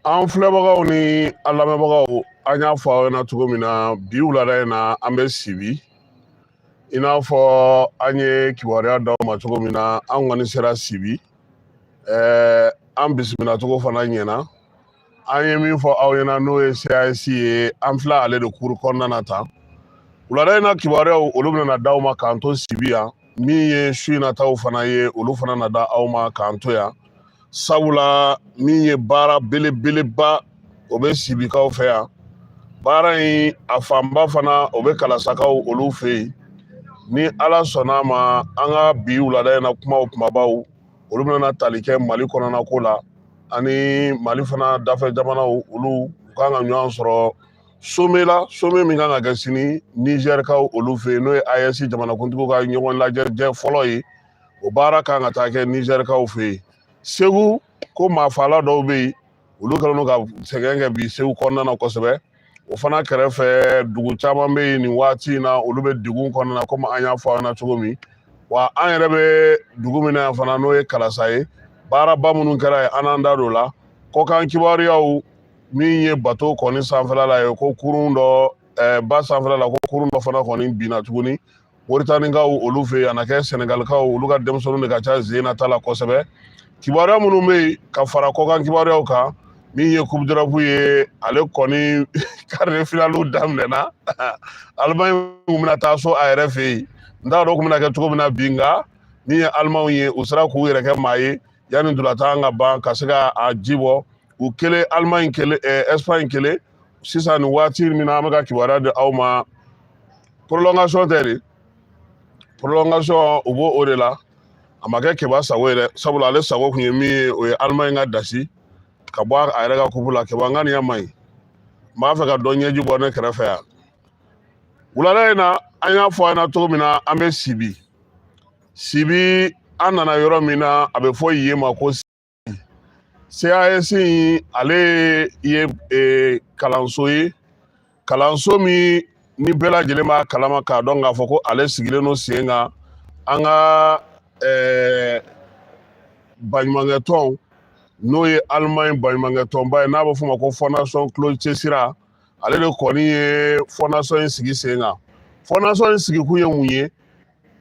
An filɛbagaw ni an lamɛnbagaw, an y'a fɔ aw ɲɛna cogo min na, bi wulada in na, an bɛ Sibi. I n'a fɔ an ye kibaruya d'aw ma cogo min na, an kɔni sera Sibi. An bisimilacogo fana ɲɛna. An ye min fɔ aw ɲɛna, n'o ye CAS ye, an filɛ ale de kuru kɔnɔna na tan. Wulada in na kibaruyaw, olu bɛna d'aw ma k'an to Sibi yan. Min ye su in na taw fana ye, olu fana na da aw ma k'an to yan, sabula min ye baara belebeleba, o bɛ Sibikaw fɛ yan. Baara in a fanba fana, o bɛ Kalasakaw olu fɛ yen. Ni Ala sɔnna a ma, an ka bi wulada in na kumaw kumabaw, olu bɛna tali kɛ Mali kɔnɔna ko la, ani Mali fana dafɛ jamanaw, olu u kan ka ɲɔgɔn sɔrɔ sommet la, sommet min kan ka kɛ sini Nizɛrikaw olu fɛ yen, n'o ye AES jamanakuntigiw ka ɲɔgɔn lajɛ fɔlɔ ye. O baara kan ka taa kɛ Nizɛrikaw fɛ yen. Segu ko maafala dɔw bɛ yen, olu kɛlen don ka sɛgɛn kɛ bi Segu kɔnɔna na kosɛbɛ. O fana kɛrɛfɛ, dugu caman bɛ yen nin waati in na, olu bɛ degun kɔnɔna na, komi an y'a fɔ aw ɲɛna cogo min. Wa an yɛrɛ bɛ dugu min na yan fana, n'o ye Kalasa ye, baaraba minnu kɛra yen, an n'an da don o la. Kɔkan kibaruyaw, min ye bato kɔni sanfɛla la ye, ko kurun dɔ ba sanfɛla la, ko kurun dɔ fana kɔni binna tuguni Moritanikaw olu fɛ yen. A na kɛ Sɛnɛgalikaw olu ka denmisɛnninw de ka ca zen na ta la kosɛbɛ. Kibaruya minnu bɛ yen ka fara kɔkan kibaruyaw kan, min ye Coupe d'Europe ye, ale kɔni quart de finale daminɛna. Allemagne kun bɛna taa so a yɛrɛ fɛ yen, n t'a dɔn kun bɛna kɛ cogo min na bi, nka min ye Alimanw ye, u sera k'u yɛrɛ kɛ maa ye yanni ntolantan ka ban, ka se ka a ji bɔ u kelen, Allemagne kelen, Espagne kelen. Sisan nin waati min na an bɛ ka kibaruya di aw ma, prolongation tɛ de, prolongation u b'o o de la. A ma kɛ Keba sago ye dɛ, sabula ale sago kun ye min ye, o ye Allemagne ka dasi ka bɔ a yɛrɛ ka kupu la. Keba ŋaniya man ɲi, n b'a fɛ ka dɔ ɲɛji bɔ ne kɛrɛfɛ yan. Wulada in na, an y'a fɔ an ɲɛna cogo min na, an bɛ Sibi. Sibi, an nana yɔrɔ min na, a bɛ fɔ yen ma ko CAS. Ale ye kalanso ye, kalanso min ni bɛɛ lajɛlen b'a kalama k'a dɔn k'a fɔ ko ale sigilen don sen kan an ka baɲumankɛtɔn, n'o ye Allemagne baɲumankɛtɔnba ye, n'a bɛ f'o ma ko Fondation Claude Cesira. Ale de kɔni ye fondation in sigi sen kan. Fondation in sigikun ye mun ye?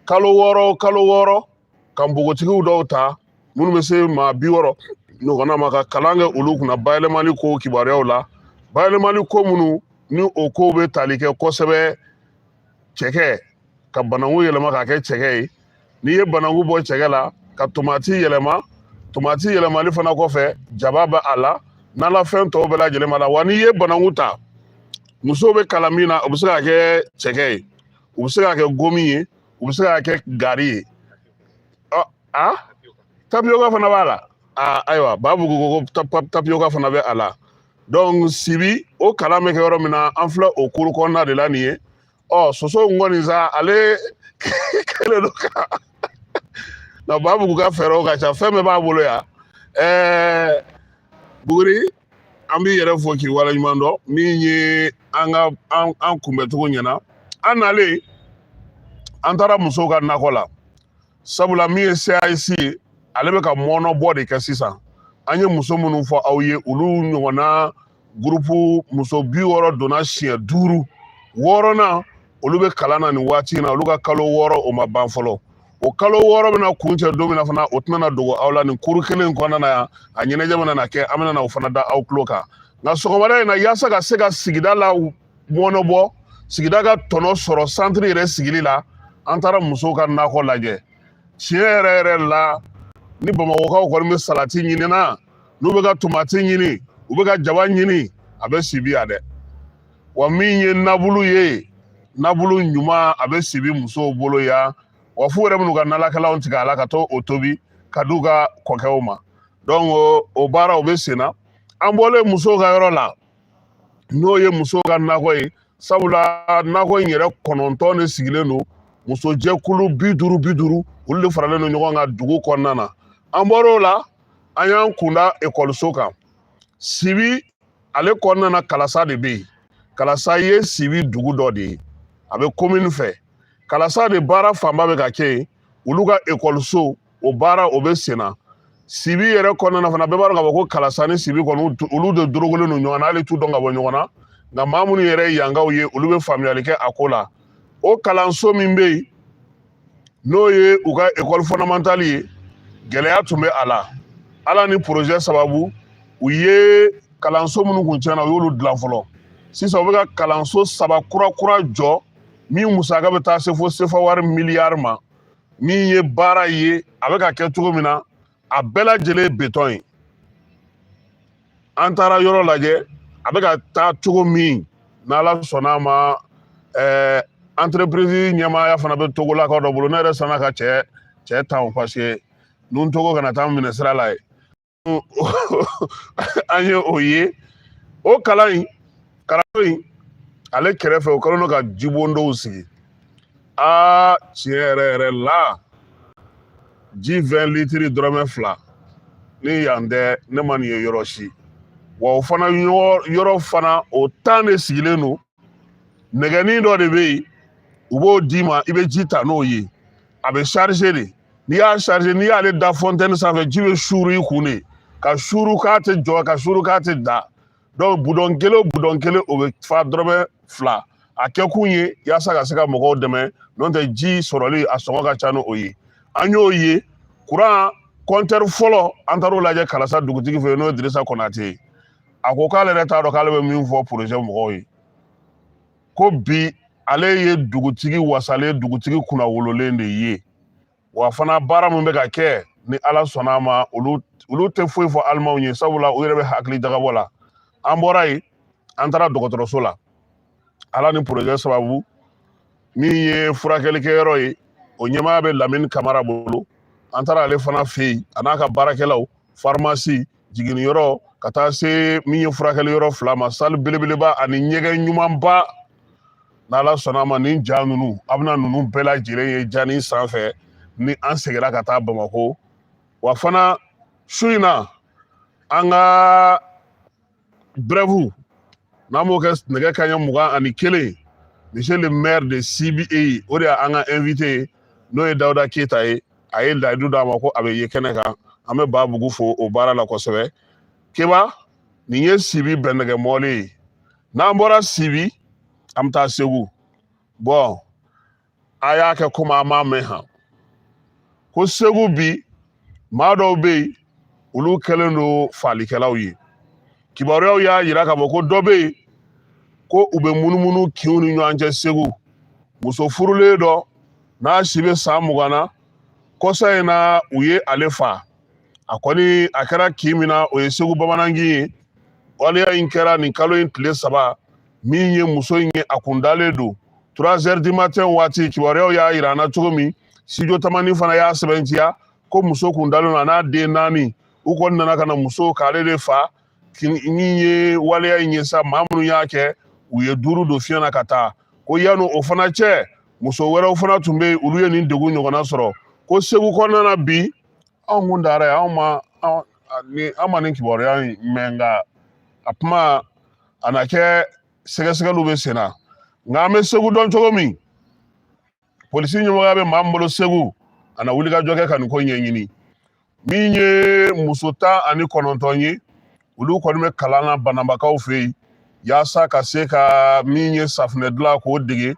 Kalo 6, kalo 6, ka npogotigiw dɔw ta minnu bɛ se maa 60 ɲɔgɔnna ma, ka kalan kɛ olu kunna bayɛlɛmali ko kibaruyaw la, bayɛlɛmali ko minnu ni o kow bɛ tali kɛ kosɛbɛ cɛkɛ, ka bananku yɛlɛma k'a kɛ cɛkɛ ye. N'i ye bananku bɔ cɛkɛ la, ka tomati yɛlɛma, tomati yɛlɛmali fana kɔfɛ, jaba bɛ a la, nalafɛn tɔw bɛɛ lajɛlen b'a la. Wa n'i ye bananku ta, musow bɛ kalan min na, o bɛ se ka kɛ cɛkɛ ye, u bɛ se ka kɛ gomi ye, u bɛ se ka kɛ gari ye. Ɔ a tapioca fana b'a la. A ayiwa, Babugu ko tapioca fana bɛ a la. Donc Sibi, o kalan bɛ kɛ yɔrɔ min na, an filɛ o kuru kɔnɔna de la nin ye. Ɔ soso in kɔni sa, ale kɛlen don ka na. Babugu ka fɛɛrɛw ka ca, fɛn bɛɛ b'a bolo yan. Buguri, an b'i yɛrɛ fo k'i waleɲuman dɔn min ye an ka an kunbɛcogo ɲɛna. An nalen, an taara musow ka nakɔ la, sabula min ye CAS ye, ale bɛ ka mɔnɔbɔ de kɛ sisan. An ye muso minnu fɔ aw ye, olu ɲɔgɔnna gurupu muso 60 donna siɲɛ 5, wɔɔrɔnan olu bɛ kalan na nin waati in na. Olu ka kalo 6, o ma ban fɔlɔ. O kalo 6 bɛna kuncɛ don min na fana, o tɛna dogo aw la. Nin kuru kelen in kɔnɔna na yan, a ɲɛnajɛ bɛna na kɛ, an bɛna na o fana da aw tulo kan. Nka sɔgɔmada in na, yaasa ka se ka sigida la mɔnɔbɔ, sigida ka tɔnɔ sɔrɔ santiri yɛrɛ sigili la, an taara musow ka nakɔ lajɛ. Tiɲɛ yɛrɛ yɛrɛ la, ni Bamakɔkaw kɔni bɛ salati ɲini na, n'u bɛ ka tomati ɲini, u bɛ ka jaba ɲini, a bɛ Sibi yan dɛ. Wa min ye nabulu ye, nabulu ɲuman, a bɛ Sibi musow bolo yan. Wa f'u yɛrɛ minnu ka nalakɛlaw tigɛ a la ka to o tobi ka d'u ka kɔkɛw ma. Donc o baara, o bɛ sen na. An bɔlen musow ka yɔrɔ la, n'o ye musow ka nakɔ ye, sabula nakɔ in yɛrɛ 9 de sigilen don, musojɛkulu 50 50, olu de faralen don ɲɔgɔn kan dugu kɔnɔna na. An bɔr'o la, an y'an kunda ekɔliso kan. Sibi ale kɔnɔna na, Kalasa de bɛ yen. Kalasa ye Sibi dugu dɔ de ye, a bɛ komini fɛ. Kalasa de baara fanba bɛ ka kɛ yen. Olu ka ekɔliso, o baara o bɛ sen na. Sibi yɛrɛ kɔnɔna na fana, bɛɛ b'a dɔn k'a fɔ ko Kalasa ni Sibi kɔni, olu de dorogolen don ɲɔgɔn na, hali t'u dɔn ka bɔ ɲɔgɔn na. Nka maa minnu yɛrɛ ye yankaw ye, olu bɛ faamuyali kɛ a ko la. O kalanso min bɛ yen, n'o ye u ka école fondamentale ye, gɛlɛya tun bɛ a la. Ala ni projet sababu, u ye kalanso minnu kun tiɲɛna, u y'olu dilan fɔlɔ. Sisan u bɛ ka kalanso saba kura kura jɔ, min musaka bɛ taa se fo sefa wari miliyari ma. Min ye baara ye, a bɛ ka kɛ cogo min na, a bɛɛ lajɛlen ye béton ye. An taara yɔrɔ lajɛ, a bɛ ka taa cogo min, n'Ala sɔnna a ma, entreprise ɲɛmaaya fana bɛ Togolakaw dɔ bolo. Ne yɛrɛ sanna ka cɛ tan, parce que nun Togo kana taa minɛ sira la ye. An ye o ye, o kalan in, kalanso in ale kɛrɛfɛ, o kɛlen don ka jibon dɔw sigi. Aa, tiɲɛ yɛrɛ yɛrɛ la, ji 20 litiri dɔrɔmɛ 2, ni yan tɛ, ne ma nin ye yɔrɔ si. Wa o fana yɔrɔ fana, o tan de sigilen don. Nɛgɛnin dɔ de bɛ yen, u b'o d'i ma, i bɛ ji ta n'o ye. A bɛ charger de. N'i y'a charger, n'i y'ale da fontaine sanfɛ, ji bɛ suuru i kun de ka suuru k'a tɛ jɔ, ka suuru k'a tɛ da. Donc bidon kelen o bidon kelen, o bɛ fa dɔrɔmɛ 2. A kɛkun ye yaasa ka se ka mɔgɔw dɛmɛ, n'o tɛ ji sɔrɔli a sɔngɔ ka ca ni o ye. An y'o ye. Kuran compteur fɔlɔ, an taar'o lajɛ Kalasa dugutigi fɛ yen, n'o ye Dirisa Konate ye. A ko k'ale yɛrɛ t'a dɔn k'ale bɛ min fɔ projet mɔgɔw ye, ko bi ale ye dugutigi wasalen, dugutigi kunnawololen de ye. Wa fana baara min bɛ ka kɛ, ni Ala sɔnna a ma, olu tɛ foyi fɔ alimaw ye, sabula u yɛrɛ bɛ hakili jagabɔ la. An bɔra yen, an taara dɔgɔtɔrɔso la. Ala ni projet sababu, min ye furakɛlikɛyɔrɔ ye, o ɲɛmaaya bɛ Lamini Kamara bolo. An taara ale fana fɛ yen, a n'a ka baarakɛlaw, pharmacie, jiginniyɔrɔ, ka taa se min ye furakɛli yɔrɔ fila ma, salle belebeleba ani ɲɛgɛn ɲumanba. N'Ala sɔnna a ma, nin ja ninnu, a bɛna ninnu bɛɛ lajɛlen ye jani sanfɛ ni an seginna ka taa Bamakɔ. Wa fana su in na, an ka brève, n'an b'o kɛ nɛgɛ kanɲɛ 21, monsieur le maire de Sibi, o de y'an ka invité ye, n'o ye Dawuda Keyita ye. A ye layidu d'a ma ko a bɛ ye kɛnɛ kan. An bɛ Babugu fo o baara la kosɛbɛ. Keba, nin ye Sibi bɛnɛgɛ mɔlen ye. N'an bɔra Sibi, an bɛ taa Segu. Bɔn, a y'a kɛ komi an m'a mɛn han, ko Segu bi, maa dɔw bɛ yen, olu kɛlen don falikɛlaw ye. Kibaruyaw y'a yira k'a fɔ ko dɔ bɛ yen, ko u bɛ munumunu kinw ni ɲɔgɔn cɛ Segu. Muso furulen dɔ, n'a si bɛ san 20 na, kɔsa in na u ye ale fa. A kɔni a kɛra kin min na, o ye Segu bamanankin ye. Waleya in kɛra nin kalo in tile 3. Min ye muso in ye, a kun dalen don 3 heures du matin waati. Kibaruyaw y'a yira an na cogo min, Studio Tamani fana y'a sɛbɛntiya ko muso kun dalen don, a n'a den naani. U kɔni nana ka na muso k'ale de fa. Min ye waleya in ye sa, maa minnu y'a kɛ, u ye duuru don fiɲɛ na ka taa. Ko yanni o fana cɛ, muso wɛrɛw fana tun bɛ yen, olu ye nin degun ɲɔgɔnna sɔrɔ. Ko Segu kɔnɔna na bi, anw kun dara yen, anw ma nin kibaruya in mɛn. Nka a kuma a na kɛ, sɛgɛsɛgɛliw bɛ sen na. Nka an bɛ Segu dɔn cogo min, polisi ɲɛmɔgɔya bɛ maa min bolo Segu, a na wulikajɔ kɛ ka nin ko ɲɛɲini. Min ye muso 19 ye, olu kɔni bɛ kalan na banabakaw fɛ yen, yaasa ka se ka min ye safunɛ dilan k'o dege.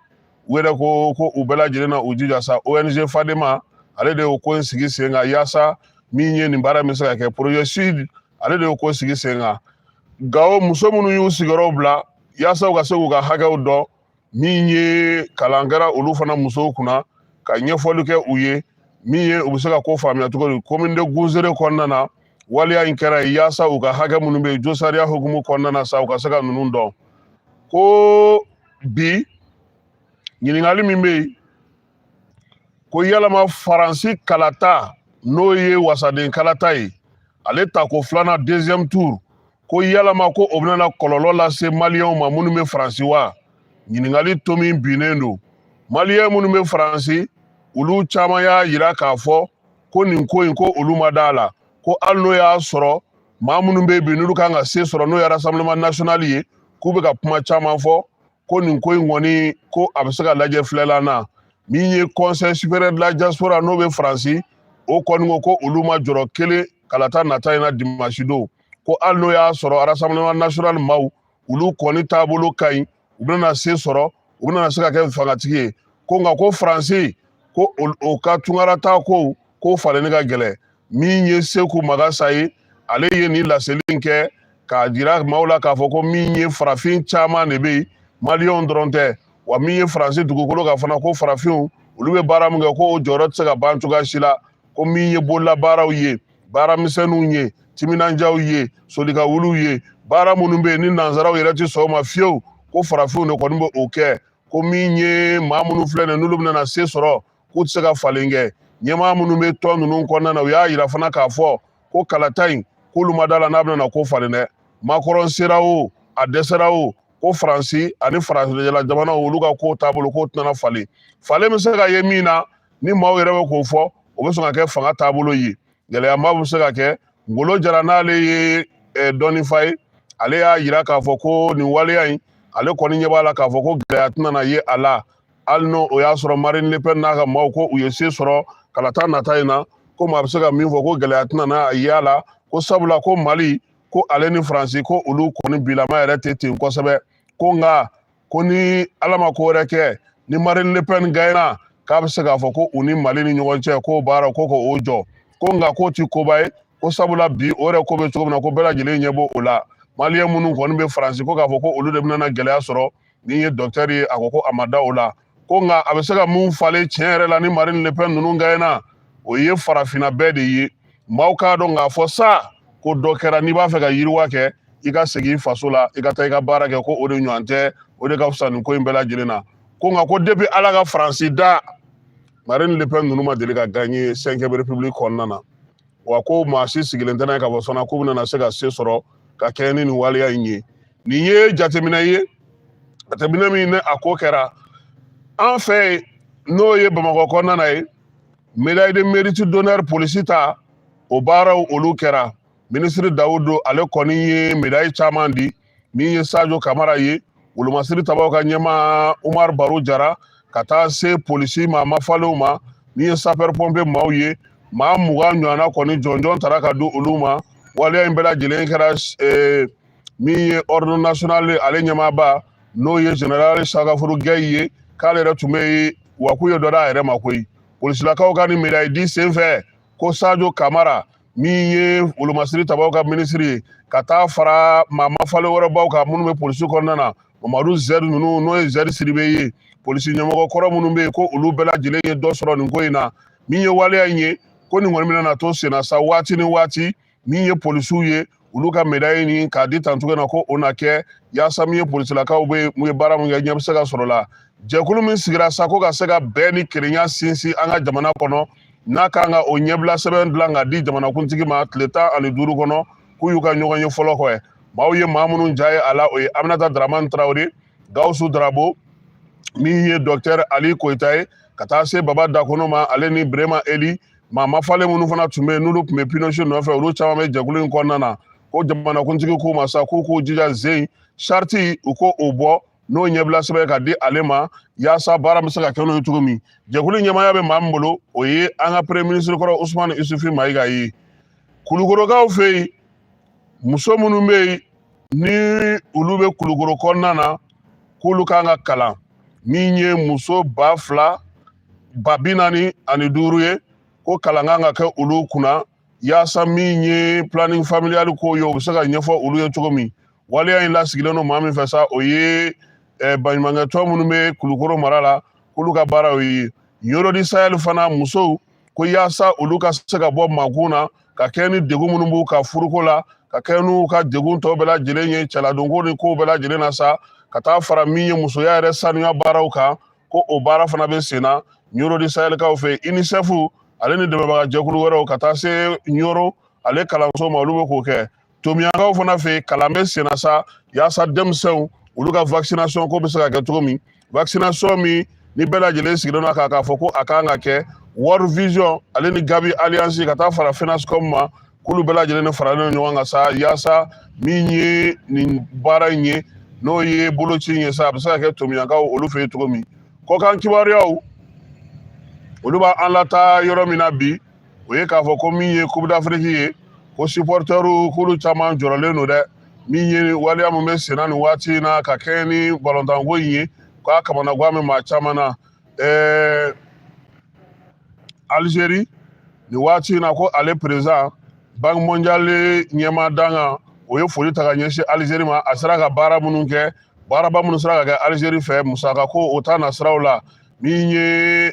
U yɛrɛ ko u bɛɛ lajɛlen na u jija sa. ONG Fadema, ale de y'o ko in sigi sen kan, yaasa min ye nin baara min bɛ se ka kɛ. Projet Sud, ale de y'o ko sigi sen kan. Gawo, muso minnu y'u sigiyɔrɔw bila yaasa u ka se k'u ka hakɛw dɔn, min ye kalan kɛra olu fana musow kunna ka ɲɛfɔli kɛ u ye, min ye u bɛ se ka ko faamuya cogo di. Commune de Guzere kɔnɔna na, waleya in kɛra yen yaasa u ka hakɛ minnu bɛ yen josariya hukumu kɔnɔna na sa, u ka se ka ninnu dɔn. Ko bi ɲininkali min bɛ yen, ko yalama Faransi kalata, n'o ye wasaden kalata ye, ale tako filanan, deuxième tour, ko yalama ko o bɛna kɔlɔlɔ lase maliyɛnw ma minnu bɛ Faransi wa? Ɲininkali to min binnen don, maliyɛn minnu bɛ Faransi, olu caman y'a yira k'a fɔ ko nin ko in, ko olu ma da la, ko hali n'o y'a sɔrɔ maa minnu bɛ yen bi, n'olu kan ka se sɔrɔ, n'o ye Rassemblement national ye, k'u bɛ ka kuma caman fɔ ko nin ko in kɔni, ko a bɛ se ka lajɛ filɛlan na. Min ye Conseil supérieur de la diaspora, n'o bɛ Faransi, o kɔni ko olu ma jɔrɔ kelen. Kalata nata in na dimanche don, ko hali n'o y'a sɔrɔ Rassemblement national maaw, olu kɔni taabolo ka ɲi, u bɛna se sɔrɔ, u bɛna se ka kɛ fangatigi ye, ko nka ko Faransi ko o ka tunkarata ko k'o falenni ka gɛlɛn. Min ye Seku Magasa ye, ale ye nin laseli in kɛ k'a jira maaw la k'a fɔ ko min ye farafin caman de bɛ yen, maliyɛnw dɔrɔn tɛ, wa min ye Faransi dugukolo kan fana, ko farafinw olu bɛ baara min kɛ, ko o jɔyɔrɔ tɛ se ka ban cogoya si la, ko min ye bololabaaraw ye, baaramisɛnninw ye, timinandiyaw ye, solikawuliw ye, baara minnu bɛ yen ni nanzaraw yɛrɛ tɛ sɔn o ma fiyewu, ko farafinw de kɔni bɛ o kɛ. Ko min ye maa minnu filɛ nin ye, n'olu bɛna se sɔrɔ, k'u tɛ se ka falen kɛ. Ɲɛmaa minnu bɛ tɔn ninnu kɔnɔna na, u y'a yira fana k'a fɔ ko kalata in, k'olu ma da la n'a bɛna ko falen dɛ. Macron sera o, a dɛsɛra o, ko Faransi ani farajɛla jamanaw, olu ka ko taabolo, k'o tɛna falen. Falen bɛ se ka ye min na, ni maaw yɛrɛ bɛ k'o fɔ, o bɛ sɔn ka kɛ fanga taabolo ye, gɛlɛyaba bɛ se ka kɛ. Ngolo Jara, n'ale ye dɔnnifa ye, ale y'a yira k'a fɔ ko nin waleya in, ale kɔni ɲɛ b'a la k'a fɔ ko gɛlɛya tɛna na ye a la, hali n'o o y'a sɔrɔ Marine Le Pen n'a ka maaw ko u ye se sɔrɔ kalata nata in na. Ko maa bɛ se ka min fɔ, ko gɛlɛya tɛna na ye a la, ko sabula ko Mali, ko ale ni Faransi, ko olu kɔni bilama yɛrɛ tɛ ten kosɛbɛ. Ko nka ko ni Ala ma ko wɛrɛ kɛ, ni Marine Le Pen gagnera, k'a bɛ se k'a fɔ ko u ni Mali ni ɲɔgɔn cɛ k'o baara ko k'o jɔ. Ko nka k'o ti koba ye, ko sabula bi o yɛrɛ ko bɛ cogo min na, ko bɛɛ lajɛlen ɲɛ b'o o la. Maliyɛn minnu kɔni bɛ Faransi, ko k'a fɔ ko olu de bɛna gɛlɛya sɔrɔ, ni ye docteur ye, a ko ko a ma da o la. Ko nka a bɛ se ka mun falen tiɲɛ yɛrɛ la ni Marine Le Pen ninnu gagnera, o ye farafinna bɛɛ de ye. Maaw k'a dɔn k'a fɔ sa ko dɔ kɛra, n'i b'a fɛ ka yiriwa kɛ, i ka segin i faso la, i ka taa i ka baara kɛ, ko o de ɲɔgɔn tɛ, o de ka fisa nin ko in bɛɛ lajɛlen na. Ko nka ko depuis Ala ka Faransi da, Marine Le Pen ninnu ma deli ka gagner cinquième république kɔnɔna na. Wa ko maa si sigilen tɛ n'a ye k'a fɔ fana k'u bɛna se ka se sɔrɔ ka kɛ ni nin waleya in ye. Nin ye jateminɛ ye, jateminɛ min ni a ko kɛra an fɛ yen, n'o ye Bamakɔ kɔnɔna na ye. Médaille de mérite d'honneur polisi ta, o baaraw olu kɛra. Minisiri Dawudu, ale kɔni ye médaille caman di. Min ye Sajo Kamara ye, wolomasiri tabaw ka ɲɛmaa Umar Baro Jara, ka taa se polisi maa mafalenw ma, min ye sapeur pompier maaw ye, maa 20 ɲɔgɔnna kɔni jɔnjɔn tara ka di olu ma. Waleya in bɛɛ lajɛlen kɛra min ye ordre national ale ɲɛmaaba, n'o ye général Sagafuru Gaye ye, k'ale yɛrɛ tun bɛ yen, wa k'u ye dɔ d'a yɛrɛ ma koyi. Polisilakaw ka nin médaille di senfɛ, ko Sajo Kamara, min ye wolomasiri tabaw ka minisiri ye, ka taa fara maa mafalen wɛrɛbaw kan minnu bɛ polisi kɔnɔna na, Mamadu Zɛri ninnu, n'o ye Zɛri Siribe ye, polisi ɲɛmɔgɔ kɔrɔ minnu bɛ yen, ko olu bɛɛ lajɛlen ye dɔ sɔrɔ nin ko in na. Min ye waleya in ye, ko nin kɔni bɛna to senna sa waati ni waati, min ye polisiw ye, olu ka médaille nin k'a di tan cogo na, ko o na kɛ yaasa min ye polisilakaw bɛ mun ye baara min kɛ, ɲɛ bɛ se ka sɔrɔ la. Jɛkulu min sigira sa ko ka se ka bɛn ni kelenya sinsin an ka jamana kɔnɔ, n'a kan ka o ɲɛbila sɛbɛn dilan ka di jamanakuntigi ma tile 15 kɔnɔ, k'u y'u ka ɲɔgɔn ye fɔlɔ kɔ. Maaw ye maa minnu ja ye a la, o ye Aminata Dramane Tarawele, Gawusu Darabo, min ye docteur Ali Koyita ye, ka taa se Baba Dakono ma, ale ni Birema Eli. Maa mafalen minnu fana tun bɛ yen, n'olu tun bɛ Pinochet nɔfɛ, olu caman bɛ jɛkulu in kɔnɔna na. Ko jamanakuntigi k'u ma sa k'u k'u jija zen charte, u ko o bɔ n'o ɲɛbila sɛbɛn ka di ale ma, yaasa baara bɛ se ka kɛ n'o ye cogo min. Jɛkulu ɲɛmaaya bɛ maa min bolo, o ye an ka premier ministre kɔrɔ Usumani Isufi Mayiga ye. Kulukorokaw fɛ yen, muso minnu bɛ yen ni olu bɛ Kulukoro kɔnɔna na, k'olu kan ka kalan, min ye muso ba fila ba bi naani ani duuru ye, ko kalan kan ka kɛ olu kunna, yaasa min ye planning familial ko ye, o bɛ se ka ɲɛfɔ olu ye cogo min. Waleya in lasigilen don maa min fɛ sa, o ye baɲumankɛ tɔn minnu bɛ Kulukoro mara la, k'olu ka baara o ye. Ɲoro du Sahel fana musow, ko yaasa olu ka se ka bɔ makun na, ka kɛ ni degun minnu b'u ka furuko la, ka kɛ n'u ka degun tɔ bɛɛ lajɛlen ye, cɛladonko ni kow bɛɛ lajɛlen na sa, ka taa fara min ye musoya yɛrɛ sanuya baaraw kan, ko o baara fana bɛ sen na Ɲoro du Sahelkaw fɛ. UNICEF ale ni dɛmɛbaga jɛkulu wɛrɛw, ka taa se Ɲoro ale kalanso ma, olu bɛ k'o kɛ. Tomiyankaw fana fɛ, kalan bɛ sen na sa, yaasa denmisɛnw olu ka vaccination ko bɛ se ka kɛ cogo min, vaccination min ni bɛɛ lajɛlen sigilen don k'a fɔ ko a kan ka kɛ. World Vision ale ni Gavi Alliance, ka taa fara FENASCOM ma, k'olu bɛɛ lajɛlen ni faralen ɲɔgɔn kan sa, yaasa min ye nin baara in ye, n'o ye boloci in ye sa, a bɛ se ka kɛ Tomiyankaw olu fɛ yen cogo min. Kɔkan kibaruyaw, olu b'an lataa yɔrɔ min na bi, o ye k'a fɔ ko min ye Coupe d'Afrique ye, Ko supportɛriw k'olu caman jɔrɔlen don dɛ. Min ye waleya min bɛ senna nin waati in na ka kɛɲɛ ni balontanko in ye, k'a kamanagan bɛ maa caman na. Algérie nin waati in na, ko ale président, Banque mondiale ɲɛmaa dankan, o ye foli ta ka ɲɛsin Algérie ma. A sera ka baara minnu kɛ, baaraba minnu sera ka kɛ Algérie fɛ, musaka ko o ta na siraw la. Min ye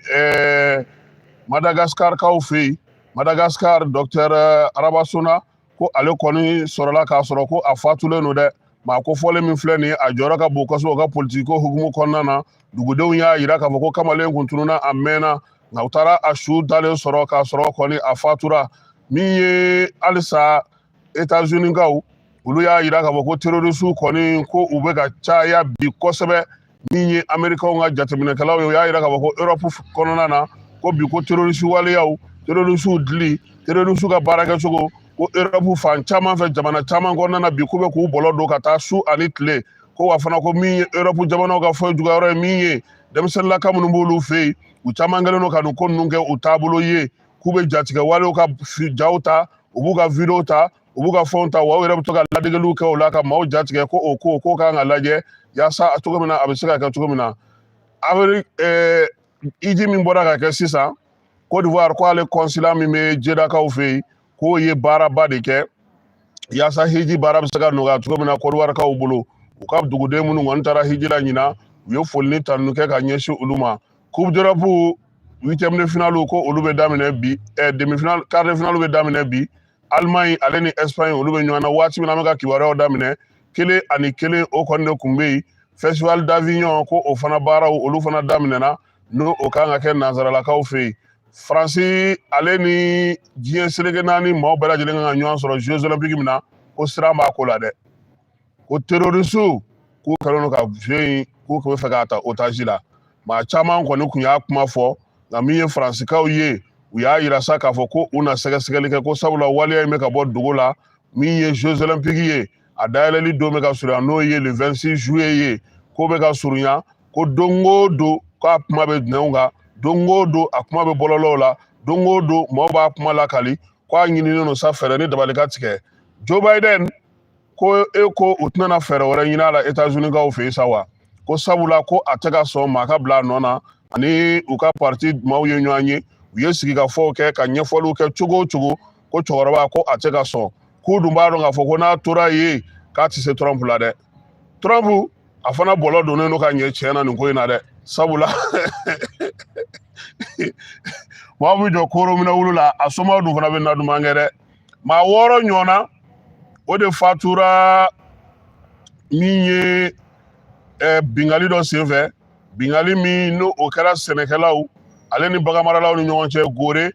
Madagascar kaw fɛ yen, Madagascar docteur Rabasona, ko ale kɔni sɔrɔla k'a sɔrɔ ko a fatulen don dɛ. Maa ko fɔlen min filɛ nin ye, a jɔyɔrɔ ka bon kosɛbɛ u ka politiki ko hukumu kɔnɔna na. Dugudenw y'a yira k'a fɔ ko kamalen kun tununna a mɛnna, nka u taara a su dalen sɔrɔ k'a sɔrɔ kɔni a fatura. Min ye halisa États-Unis kaw, olu y'a yira k'a fɔ ko terrorisiw kɔni ko u bɛ ka caya bi kosɛbɛ. Min ye Amerikaw ka jateminɛkɛlaw ye, u y'a yira k'a fɔ ko Europe kɔnɔna na, ko bi ko terrorisi waleyaw, terrorisiw dili, terrorisiw ka baarakɛcogo, ko Europe fan caman fɛ, jamana caman kɔnɔna na bi, k'u bɛ k'u bɔlɔ don ka taa su ani tile. Ko wa fana ko min ye Europe jamanaw ka fɛn juguya yɔrɔ ye, min ye denmisɛnninlaka minnu b'olu fɛ yen, u caman kɛlen don ka nin ko ninnu kɛ u taabolo ye, k'u bɛ jatigɛ walew ka jaw ta, u b'u ka videow ta, u b'u ka fɛnw ta, wa u yɛrɛ bɛ to ka ladegeliw kɛ o la ka maaw jatigɛ. Ko o ko kan ka lajɛ yaasa cogo min na a bɛ se ka kɛ cogo min na. Amérique hiji min bɔra ka kɛ sisan Côte d'Ivoire, ko ale consulat min bɛ Jedakaw fɛ yen, k'o ye baaraba de kɛ yaasa hiji baara bɛ se ka nɔgɔya cogo min na Côte d'Ivoire bolo. U ka duguden minnu kɔni taara hiji la ɲinan, u ye foli ni tanu kɛ ka ɲɛsin olu ma. Coupe d'Europe huitième de finale, ko olu bɛ daminɛ bi, demi finale, quart de finale bɛ daminɛ bi. Allemagne ale ni Espagne, olu bɛ ɲɔgɔn na. Waati min na an bɛ ka kibaruyaw daminɛ, 1-1 o kɔni de tun bɛ yen. Festival d'Avignon, ko o fana baaraw olu fana daminɛna, n'o o kan ka kɛ nansaralakaw fɛ yen. Faransi ale ni diɲɛ seleke naani maaw bɛɛ lajɛlen kan ka ɲɔgɔn sɔrɔ Jeux olympiques min na, ko siran b'a ko la dɛ. Ko terroriste k'u kɛlen don ka jeu in, k'u bɛ fɛ k'a ta otage la. Maa caman kɔni tun y'a kuma fɔ, nka min ye Faransikaw ye, u y'a yira sa k'a fɔ ko u na sɛgɛsɛgɛli kɛ, ko sabula waleya in bɛ ka bɔ dogo la. Min ye Jeux olympiques ye, a dayɛlɛli don bɛ ka surunya, n'o ye le 26 juillet ye, ko bɛ ka surunya, ko don o don k'a kuma bɛ nɛnw kan, don o don a kuma bɛ bɔlɔlɔw la, don o don maaw b'a kuma lakali, ko a ɲininen don sa fɛɛrɛ ni dabali ka tigɛ. Joe Biden ko e ko u tɛna fɛɛrɛ wɛrɛ ɲini a la États-Unis kaw fɛ yen sa wa, ko sabula ko a tɛ ka sɔn maa ka bila a nɔ na. Ani u ka parti maaw ye ɲɔgɔn ye, u ye sigikafɔw kɛ ka ɲɛfɔliw kɛ cogo o cogo, ko cɛkɔrɔba ko a tɛ ka sɔn. K'u dun b'a dɔn k'a fɔ ko n'a tora yen k'a tɛ se Trump la dɛ. Trump a fana bɔlɔ donnen don ka ɲɛ tiɲɛ na nin ko in na dɛ, sabula maaw bɛ jɔ koro minɛ wulu la, a somaw dun fana bɛ na duman kɛ dɛ. Maa 6 ɲɔgɔnna o de fatura min ye bingali dɔ senfɛ, bingali min n'o o kɛra sɛnɛkɛlaw ale ni baganmaralaw ni ɲɔgɔn cɛ Gore.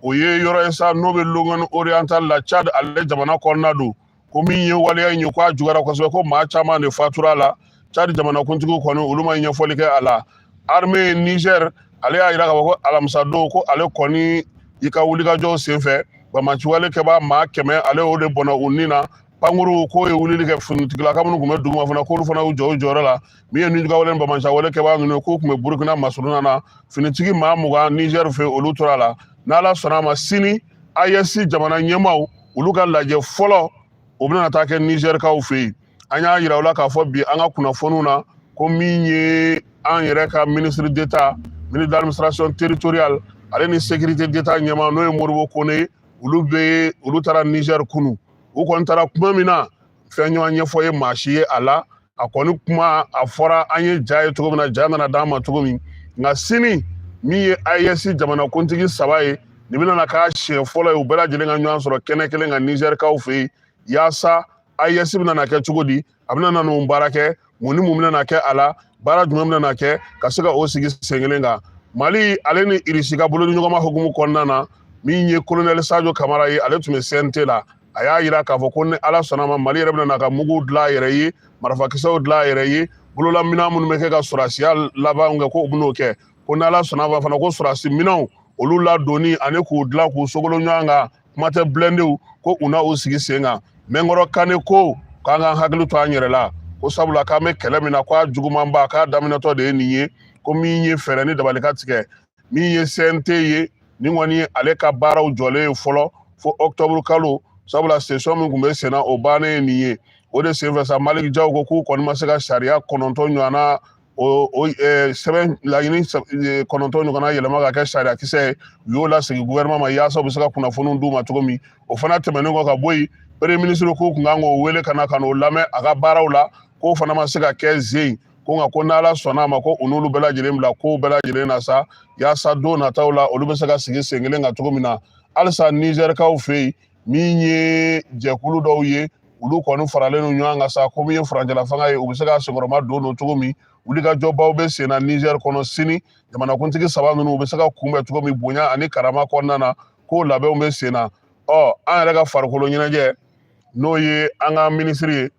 O ye yɔrɔ ye sa n'o bɛ Logone Oriental la, Tchad ale jamana kɔnɔna don. Ko min ye waleya in ye, ko a juguyara kosɛbɛ, ko maa caman de fatura a la. Tchad jamanakuntigiw kɔni olu ma ɲɛfɔli kɛ a la. Armée Niger ale y'a yira k'a fɔ ko alamisa don, ko ale kɔni i ka wulikajɔw senfɛ, banbaanciwale kɛbaa maa 100 ale y'o de bɔnɛ u ni na. Pankuru k'o ye wulili kɛ, finitigilaka minnu tun bɛ duguma fana, k'olu fana y'u jɔ u jɔyɔrɔ la. Min ye nijuguwale ni banbaanciwale kɛbaa ninnu ye, k'u tun bɛ Burukina masurunna na, finitigi maa 20 Niger fɛ, olu tora a la. N'Ala sɔnna a ma, sini AES jamana ɲɛmaaw olu ka lajɛ fɔlɔ, o bɛna taa kɛ Nizɛrikaw fɛ yen. An y'a yira u la k'a fɔ bi an ka kunnafoniw na ko min ye an yɛrɛ ka ministre d'État, ministre d'administration territoriale ale ni sécurité d'État ɲɛmaa, n'o ye Modibo Kone ye, olu taara Niger kunu. U kɔni taara kuma min na, fɛn ɲɔgɔn ɲɛfɔ ye maa si ye a la. A kɔni kuma a fɔra an ye ja ye cogo min na, ja nana d'an ma cogo min. Nka sini min ye AES jamanakuntigi 3 ye, nin bɛna k'a siɲɛ fɔlɔ ye u bɛɛ lajɛlen ka ɲɔgɔn sɔrɔ kɛnɛ kelen kan Nizɛrikaw fɛ yen, yaasa AES bɛna kɛ cogo di, a bɛna na mun baara kɛ, mun ni mun bɛna kɛ a la, baara jumɛn bɛna kɛ ka se ka o sigi sen kelen kan. Mali ale ni Irisi ka bolodiɲɔgɔnma hukumu kɔnɔna na, min ye kolonɛli Sajo Kamara ye, ale tun bɛ CNT la, a y'a yira k'a fɔ ko ni Ala sɔnna ma, Mali yɛrɛ bɛna n'a ka muguw dilan a yɛrɛ ye, marifakisɛw dilan a yɛrɛ ye, bololaminɛn minnu bɛ kɛ ka sɔrɔdasiya labanw kɛ, ko u bɛn'o kɛ. Ko ni Ala sɔnna ma fana, ko sɔrɔdasi minɛnw olu ladonni ani k'u dilan k'u sogolo ɲɔgɔn kan, kuma tɛ blindéw, ko u na u sigi sen kan. Mɛnkɔrɔ Kane ko k'an k'an hakili to an yɛrɛ la, ko sabula k'an bɛ kɛlɛ min na, k'a jugumanba k'a daminɛtɔ de ye nin ye. Ko min ye fɛɛrɛ ni dabali ka tigɛ, min ye CNT ye, nin kɔni ye ale ka baaraw jɔlen ye fɔlɔ fo octobre kalo. Sabula session min tun bɛ senna, o bannen ye nin ye. O de senfɛ sa, Malick Diaw ko k'u kɔni ma se ka sariya 9 ɲɔgɔnna o sɛbɛn laɲini 9 ɲɔgɔnna yɛlɛma ka kɛ sariya kisɛ ye. U y'o lasegin gouvernement ma yaasa u bɛ se ka kunnafoniw d'u ma cogo min. O fana tɛmɛnen kɔ ka bɔ yen, premier ministre k'u kun kan k'o wele ka na ka n'o lamɛn a ka baaraw la, k'o fana ma se ka kɛ zen ko. Nka ko n'Ala sɔnna a ma, ko u n'olu bɛɛ lajɛlen bila kow bɛɛ lajɛlen na sa, yaasa don nataw la olu bɛ se ka sigi sen kelen kan cogo min na. Halisa Nizɛrikaw fɛ yen, min ye jɛkulu dɔw ye, olu kɔni faralen don ɲɔgɔn kan sa, ko min ye furancɛla fanga ye, u bɛ se ka senkɔrɔma don don cogo min. Wulikajɔbaw bɛ sen na Nizɛri kɔnɔ. Sini jamanakuntigi saba ninnu, u bɛ se ka kunbɛn cogo min bonya ani karama kɔnɔna na, k'o labɛnw bɛ sen na. Ɔ, an yɛrɛ ka farikolo ɲɛnajɛ, n'o ye an ka minisiri ye,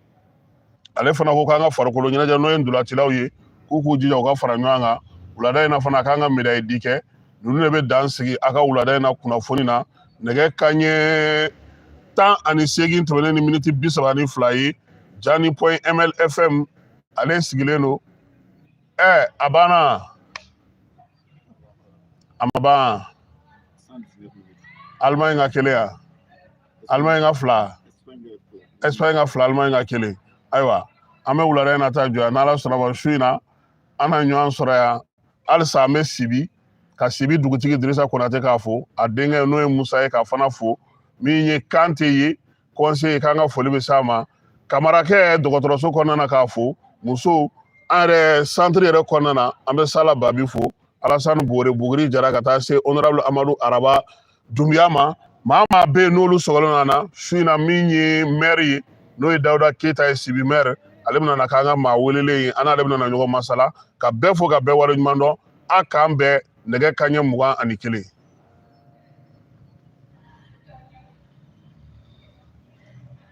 ale fana ko k'an ka farikolo ɲɛnajɛ, n'o ye ntolacilaw ye, k'u k'u jija u ka fara ɲɔgɔn kan wulada in na fana, k'an ka médaille di kɛ. Ninnu de bɛ dan sigi a ka wulada in na kunnafoni na. Nɛgɛ kanɲɛ 18 tɛmɛnen ni miniti 32 ye, Jani point mlfm ale sigilen don. Ɛ, a banna, a ma ban. Alimaɲi ka kelen yan, Alimaɲi ka fila, Espagne ka fila, Alimaɲi ka kelen. Ayiwa, an bɛ wulada in na ta jɔ yan. N'Ala sɔnna ma, su in na an na ɲɔgɔn sɔrɔ yan. Halisa an bɛ Sibi, ka Sibi dugutigi Dirisa Konate k'a fo, a denkɛ n'o ye Musa ye, k'a fana fo. Min ye Kante ye, conseiller, k'an ka foli bɛ s'a ma. Kamarakɛ dɔgɔtɔrɔso kɔnɔna na, k'a fo. Muso, an yɛrɛ centre yɛrɛ kɔnɔna na, an bɛ Sala Babi fo, Alasani Bore, Buguri Jara, ka taa se honorable Amadu Araba Dunbiya ma. Maa maa bɛ yen n'olu sɔgɔlen na su in na, min ye maire ye, n'o ye Dawuda Keyita ye, Sibi maire, ale bɛna na k'an ka maa welelen ye. An n'ale bɛna na ɲɔgɔn masala. Ka bɛɛ fo, ka bɛɛ waleɲuman dɔn. A k'an bɛn nɛgɛ kanɲɛ 21.